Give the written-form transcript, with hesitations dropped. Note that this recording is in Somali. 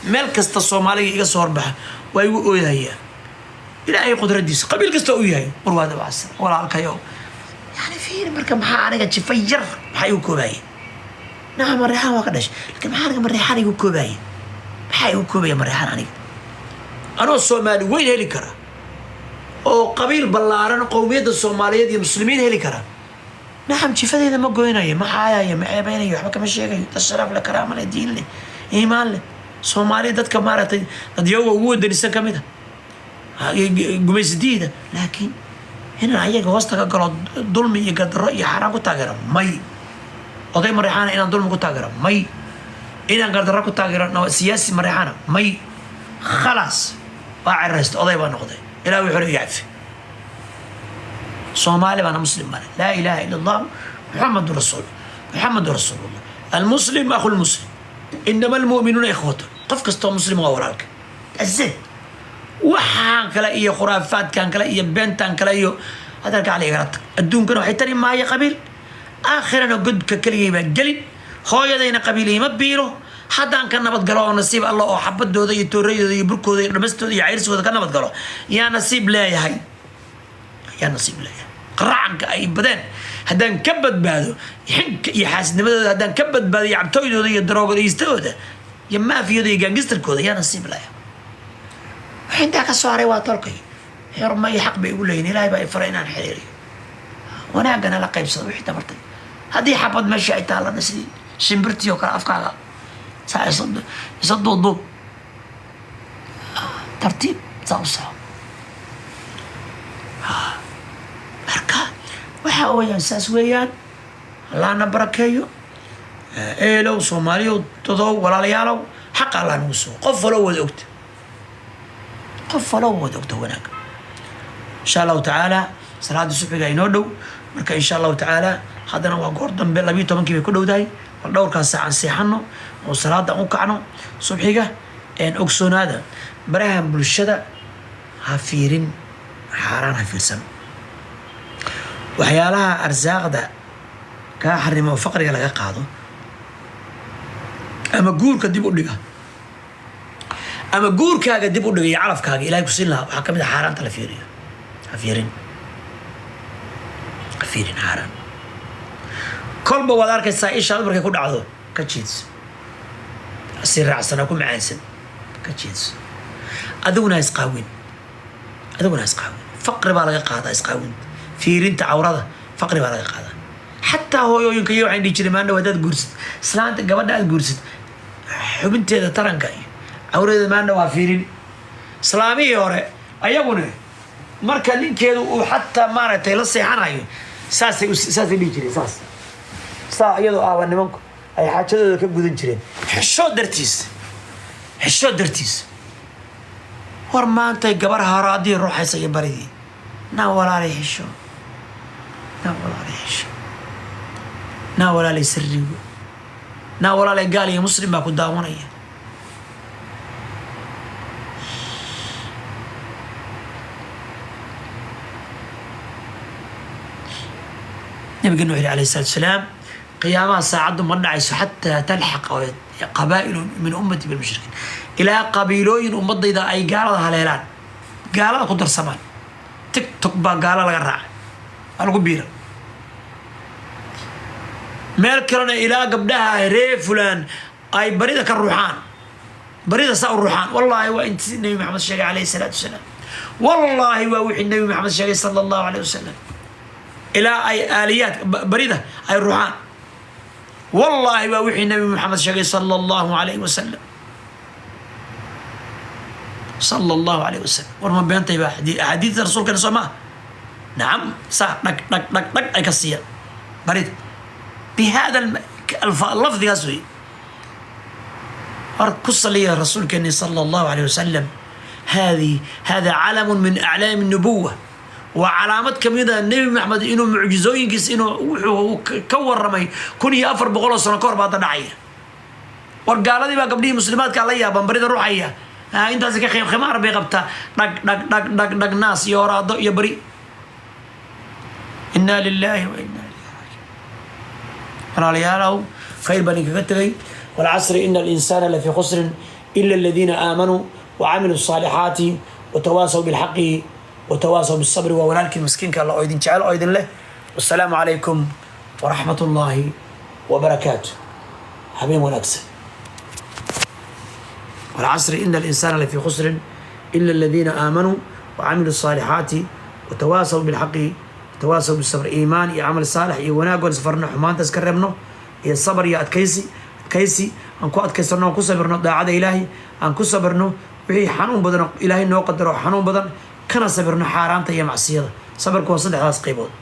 Meel kasta Soomaaliga iga soo horbaxa waa igu ooyhayaa. Ilaahay qudradiisa, qabiil kasta uu yahay, war waa dabacsan walaalkayo. Yani fiiri, marka maxaa aniga jifa yar maxaa igu koobaaya? Naca, Mareexaan waa ka dhashay, lakin maxaa aniga Mareexaan igu koobaaya? Maxaa igu koobaya Mareexaan? Aniga anoo Soomaali weyn heli kara oo qabiil ballaaran, qowmiyadda Soomaaliyeed iyo Muslimiin heli kara. Nacam, jifadeeda ma goynayo, ma caayayo, ma ceebeynayo, waxba kama sheegayo. Dad sharaf leh, karaama leh, diin leh, iimaan leh, Soomaaliya dadka maaragtay dadyaga ugu wadanisan ka mid a gumaysadiida. Laakiin inaan ayaga hoosta ka galo, dulmi iyo gardarro iyo xaaraan ku taageero, may. Oday Mareexaana inaan dulmi ku taageero, may. Inaan gardarro ku taageero siyaasi Mareexaana, may. Khalaas, waa ceraysta, oday baa noqday. Ilaah wuxuu iga cafi. Soomaali baana, Muslim baana. Laa ilaaha ila Allah, Muxamadu rasuul, Muxamadu rasuulullah. Almuslim akhu lmuslim, inama almu'minuuna ikhwatu. Qof kastoo Muslim waa walaalka. That's it. Waxaan kale iyo khuraafaadkan kale iyo beentan kale iyo hadalka cali igala tag. Adduunkana waxay tari maayo qabiil, aakhirana godka keligay baa gelin. Hooyadayna qabiil ima biiro. Haddaan ka nabadgalo oo nasiib Alla oo xabadooda iyo toorayooda iyo burkooda iyo dhamastooda iyo cayrsigooda ka nabadgalo, yaa nasiib leeyahay, yaa nasiib leeyahay. Qaracanka ay badeen haddaan ka badbaado, xinka iyo xaasidnimadooda haddaan ka badbaado, iyo cabtooydooda iyo daroogodaystadooda iyo maafiyooda iyo gangsterkooda, yaa nasiib leeyahay. Waxa intaa ka soo haray waa tolkay, xurmo iyo xaq bay igu leeyihin. Ilaahay baa i faray inaan xiriiriyo, wanaagana la qaybsado wixii tabartay. Haddii xabad meesha ay taallana, sidii shimbirtii oo kale afkaaga saa isa duuduub, tartiib saa u soco. Marka waxa weeyaan, saas weeyaan. Allahna barakeeyo. Ehelow, Soomaaliyow, dadow, walaalayaalow, xaqa Allah nagu sugo. Qof walow wada ogta, qof walow wada ogta wanaag. Insha Allahu tacaala, salaada subxiga inoo dhow. Marka insha Allahu tacaala, haddana waa goor dambe, 12-kii bay ku dhowdahay. Bal dhowrkaas saacan seexano oo salaada u kacno subxiga. Ogsoonaada, barahan bulshada ha fiirin, xaaraan ha fiirsan. Waxyaalaha arsaaqda kaa xarima oo faqriga laga qaado ama guurka dib u dhiga ama guurkaaga dib u dhiga iyo calafkaaga Ilahay ku siin lahaa, waxaa ka mid a xaaraanta la fiiriyo. Ha fiirin, ha fiirin xaaraan. Kolba waad arkaysaa, ishaad markay ku dhacdo, ka jeedso. Si raacsan ha ku macaansan, ka jeedso. Adiguna ha isqaawin, adiguna ha isqaawin. Faqri baa laga qaadaa isqaawin, fiirinta cawrada faqri baa laga qaadaa. Xataa hooyooyinka iyo waxaan dhihi jiray, maandhow haddaad guursad islaanta, gabadha aad guursad, xubinteeda taranka iyo cawradeeda maandhow ha fiirin. Islaamihii hore ayaguna marka ninkeedu uu xataa maaragtay la seexanayo, saasay dhihi jireen, saas saa iyadoo ahba nimanku ay xaajadooda ka gudan jireen, xishood dartiis, xishood dartiis. War maantay gabar haraadii ruuxaysa iyo baridii. Naa walaalay xisho, naa walaalay xisho, naa walaalay sirrigo, naa walaalay gaal iyo Muslim baa ku daawanaya. Nabigeena wuxu yidhi alayhi salatu wasalaam: "Qiyaamaha saacaddu ma dhacayso xataa talxaqa qabaa'ilu min ummati bilmushrikiin", ilaa qabiilooyin ummadayda ay gaalada haleelaan, gaalada ku darsamaan. TikTok baa gaalo laga raacay, waa lagu biira. Meel kalena ilaa gabdhaha ree fulaan ay barida ka ruuxaan, barida saa u ruuxaan. Wallaahi waa inti Nebi Maxamed sheegay alayhi salaatu wasalaam. Wallaahi waa wixii Nebi Maxamed sheegay sala Allahu alayh wasalam, ilaa ay aaliyaad barida ay ruuxaan. Wallaahi waa wixii Nebi Maxamed sheegay sala Allahu alayhi wasalam, sala Allahu alayh wasalam. War ma beentay baa axaadiidta rasuulkeena soo maa? Nacam, saa dhag dhag dhag dhag ay ka siiyaan barida bihada lafdigaas wey. War ku saliya rasuulkeeni sala Allahu alayh wasalam. Hada calamu min aclaami nubuwa, waa calaamad kamida Nebi Maxamed inuu mucjizooyinkiis, inuu wuxuu ka waramay 1400 oo sano ka hor baa hadda dhacaya. War gaaladii baa gabdhihii muslimaadka la yaaban barida ruuxaya. Intaasi ka khimaar bay qabtaa, dhag dhag dhag dhag dhag, naas iyo horaado iyo bari. Inna lillahi wa inna ilayhi raajiun. Walaalayaalow, khayr baan idinkaga tegay. Walcasri, ina alinsaana lafii khusrin. Ila aladiina aamanuu wacamiluu الصaalixaati watawaasaw bilxaqi watawaasaw bisabri. Waa walaalkiin miskiinka Alla oo idin jecel oo idin leh. Wasalaamu calaykum waraxmat ullaahi wabarakaatu. Habeen wanaagsan. والعصر إن الإنسان لفي خسر إلا الذين آمنوا وعملوا الصالحات وتواصوا بالحق وتواصوا بالصبر. Iimaan iyo camal saalix iyo wanaag isfarno, xumaanta iska reebno, iyo sabr iyo adkaysi. Adkaysi aan ku adkaysano, aan ku sabirno daacada Ilaahay, aan ku sabirno wixii xanuun badan oo Ilaahay noo qadaro xanuun badan, kana sabirno xaaraanta iyo macsiyada. Sabirku waa saddexdaas qaybood.